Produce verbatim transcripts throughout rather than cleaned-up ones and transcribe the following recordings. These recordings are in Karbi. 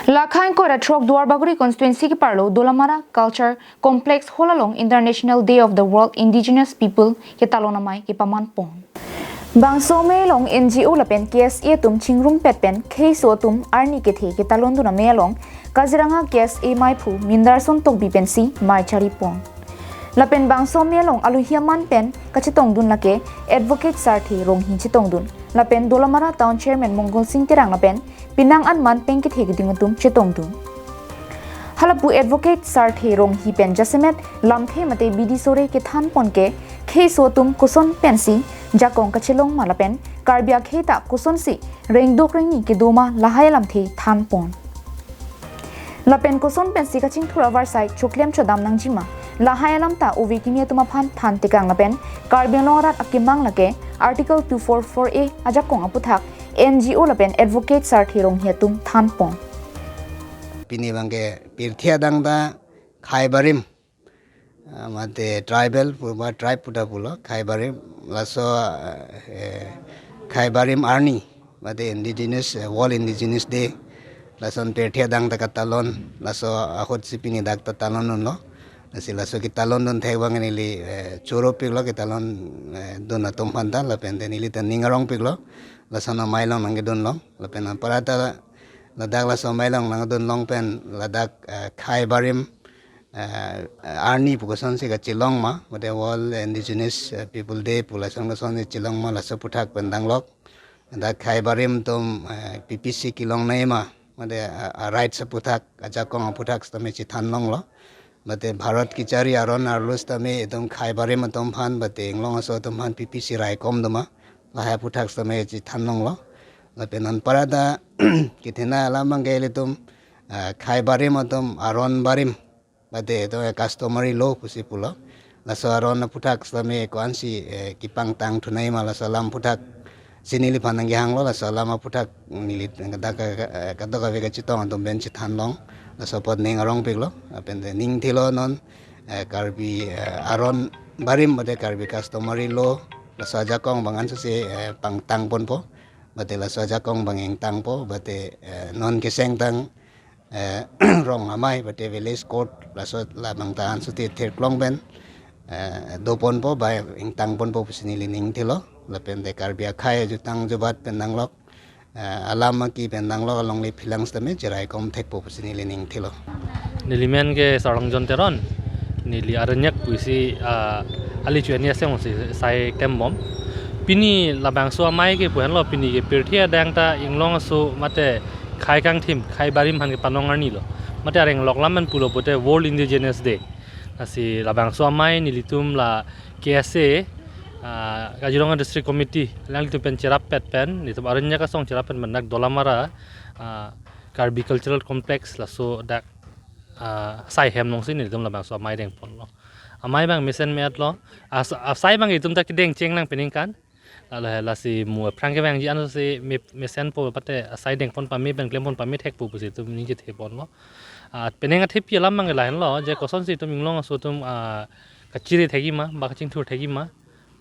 Lakhain kora throk Duarbagori constituency keparlo Dolamara Culture Complex Hall along International Day of the World Indigenous People ketalon amei kepaman pon. Bangso amei along N G O lapen K S A atum chingrumpet pen kheiso atum arni kethe ketalon dun amei along Kaziranga K S A meiphu Mindarson Tokbi pensi mei chari pon. Lapen bangso amei along alohi aman pen kachetong dun lake Advocate Sarthe Ronghi chetong dun. Lapen Dolamara Town Chairman Mongol Sing Terang lapen penang anman pen kethe keding atum chetong dun. Halapu Advocate Sarthe Ronghi pen jasemet lamthe mate bidi sore kethan pon ke kheiso atum koson pensi jakong kachelong ma lapen Karbi akhei ta kosonsi rengdok rengni kedo ma lahai alamthe than pon. Lapen koson pensi kachingthur avarsai choklem chodam nangjima lahai alam ta ove kimi atum aphan than tekang lapen Karbi Anglong arat akemang lake Article two four four A ajakong aputhak N G O lapen Advocate Sarthe Ronghi atum than pon. Pini abangke pirthe adang ta Khaibarim, ah, mate tribal pu ba tribe puta pulo Khaibarim, laso, eh, Khaibarim arni mate Indigenous, eh, World Indigenous Day, lason pirthe adang ta katalon, laso ahutsi pini dak ta talon dunlo. Lasi laso ketalon dun thek abang neli, eh, choro piklo ketalon, eh, dun atum aphan ta lapen te neli ta ning arong piklo. Lason amei along nangkedun long lapen anparta ladak laso amei along nangdun long pen ladak, eh, Khaibarim, eh, arni pu kosonsi kachelong ma, mate World Indigenous, eh, People Day pu lason kosonsi chelong ma laso aputhak pen danglok. Dak Khaibarim atum, eh, P P C kelong nai ma, mate, eh, eh, rights aputhak, ajakong aputhak sitame chethan longlo. Mate Bharat kechari aron arlo sitame itum Khaibarim atum aphan, mate inglong aso atum aphan P P C raikom doma, lahai aputhak sitame chethan longlo. Lapen anparta kethena alam abangke ilitum, eh, Khaibarim atum aron barim, mate itum customary law pusi pulo. Laso aron aputhak sitame ko-ansi, eh, kepangtang thunai ma laso alam aputhak si neliphan nangkehanglo, laso alam aputhak neli dak ka, ka, eh, kadokave kachetong atum pen chethan long. Laso apot ning arong piklo, lapen te ning thilo non, eh, Karbi, eh, aron barim mate Karbi customary law, laso ajakong abang ansose, eh, pangtang ponpo, mate laso ajakong abang ingtangpo, mate, eh, non kesengtang, eh, rong amei mate village court laso labang ta ansose thirklong pen, eh, do ponpo ba ingtang ponpo pusi neli ning thilo, lapen te Karbi akhei ajutang jubat pen danglok, eh, alam aki pen danglok alongle phelang sitame cheraikom thekpo pusi neli ning thilo. Neli men ke Sarlangjon Teron, neli Arnyak pusi, ah, ali chu ani aseng si sai klembom. Pini labangso amei ke pu henlo, pini ke pirthe adang ta inglong aso mate khei kangthim, Khaibarim aphan kepanong arni lo. Mate areng lok lam pen pulo pote World Indigenous Day. Lasi labangso amei nelitum la K S A, ah, Kaziranga District Committee, alanglitum pen cherap pet pen, nelitum Arnyak asong cherap pet pen dak Dolamara, ah, Karbi Cultural Complex laso dak, ah, sai hem alongsi nelitum labangso amei deng ponlo. Amei abang mesen me-etlo. As-, asai abang itum ta kedeng cheng nang peningkan. Lalo he lasi mu aphrang kevangji ansose me-, mesenpo pote asai deng pon pame pen klem pon pame thekpo pusi itum ningje the ponlo. Ah, penang athepi alam abang lahenlo, je kosonsi itum inglong aso atum, ah, kachiri thekji ma, ba kachingthur thekji ma.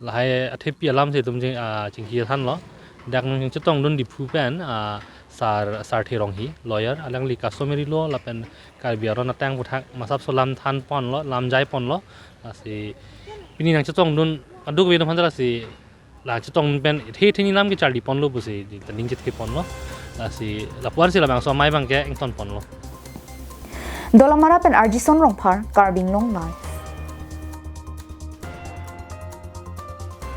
Lahai athepi alamsi itum ching, ah, chingki thanlo. Dak nangchetong dun Diphu pen, ah, Sar, Sarthe Ronghi, lawyer, alangli customary law lapen Karbi aron ateng aputhak masapso lam than ponlo, lam jai ponlo. Lasi pini nangchetong dun aduk ve dun phan lasi la chetong pen the the ni lam kecharli ponlo pusi ta ningje the ponlo. Lasi lapu-ansi labangso amei abangke ington ponlo. Dolamara pen Arjison Rongphar, Karbi Anglong Live.